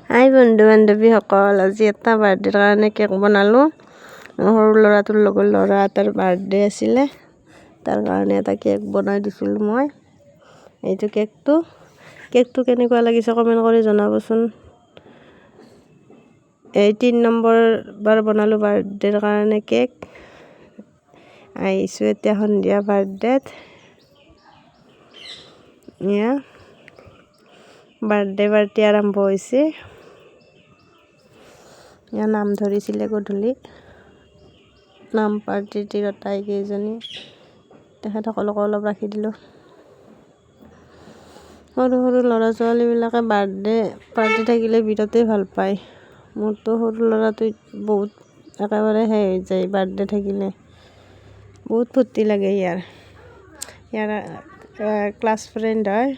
হাই বন্ধু বান্ধৱীসকল, আজি এটা বাৰ্থডেৰ কাৰণে কেক বনালোঁ। মোৰ সৰু ল'ৰাটোৰ লগৰ ল'ৰা এটাৰ বাৰ্থডে আছিলে, তাৰ কাৰণে এটা কেক বনাই দিছিলোঁ মই। এইটো কেকটো কেকটো কেনেকুৱা লাগিছে কমেণ্ট কৰি জনাবচোন। এই 3 নম্বৰ বাৰ বনালোঁ বাৰ্থডেৰ কাৰণে কেক। আহিছোঁ এতিয়া সন্ধিয়া বাৰ্থডেত। এয়া বাৰ্থডে পাৰ্টি আৰম্ভ হৈছে। এয়া নাম ধৰিছিলে গধূলি, নাম পাৰ্টি তিৰোতাইকেইজনী, তেখেতসকলকো অলপ ৰাখি দিলোঁ। সৰু সৰু ল'ৰা ছোৱালীবিলাকে বাৰ্থডে পাৰ্টি থাকিলে বিৰাটেই ভাল পায়। মোৰতো সৰু ল'ৰাটোৱে বহুত একেবাৰে সেই হৈ যায়, বাৰ্থডে থাকিলে বহুত ফূৰ্তি লাগে। ইয়াৰ ইয়াৰ ক্লাছ ফ্ৰেণ্ড হয়।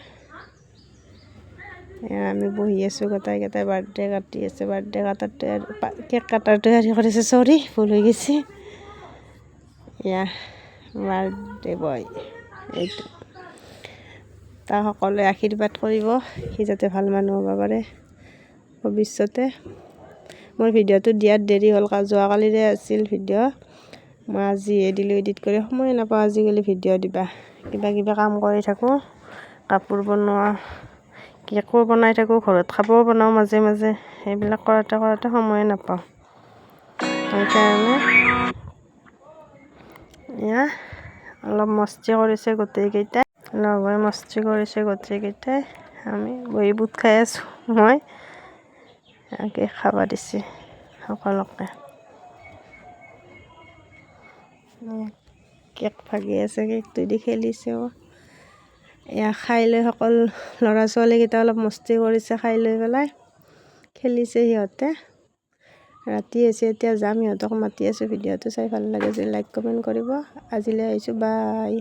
আমি বহি আছোঁ গোটেইকেইটাই, বাৰ্থডে কাটি আছে, বাৰ্থডে কাটাৰ তৈয়াৰ, কেক কাটাৰ তৈয়াৰী কৰিছে। চৰি, ভুল হৈ গৈছে। এয়া বাৰ্থডে বয় এইটো। তাক সকলোৱে আশীৰ্বাদ কৰিব, সি যাতে ভাল মানুহ হ'ব পাৰে ভৱিষ্যতে। মোৰ ভিডিঅ'টো দিয়াত দেৰি হ'ল, যোৱাকালিৰে আছিল ভিডিঅ', মই আজিহে দিলোঁ এডিট কৰি। সময়ে নাপাওঁ আজিকালি ভিডিঅ' দিবা, কিবা কিবি কাম কৰি থাকোঁ, কাপোৰ বনোৱা, কেকো বনাই থাকোঁ, ঘৰত খাবও বনাওঁ মাজে মাজে। সেইবিলাক কৰোঁতে কৰোঁতে সময়ে নাপাওঁ, সেইকাৰণে। এয়া অলপ মস্তি কৰিছে গোটেইকেইটাই, লগ হৈ মস্তি কৰিছে গোটেইকেইটাই। আমি বহি বুট খাই আছোঁ। মই কেক খাব দিছে সকলোকে। কেক ভাগি আছে, কেকটো দি খেলিছেও। এয়া খাই লৈ সকলো ল'ৰা ছোৱালীকেইটা অলপ মস্তি কৰিছে, খাই লৈ পেলাই খেলিছে সিহঁতে। ৰাতি হৈছে, এতিয়া যাম, সিহঁতক মাতি আছোঁ। ভিডিঅ'টো চাই ভাল লাগে যদি লাইক কমেণ্ট কৰিব। আজিলৈ আহিছোঁ, বাই।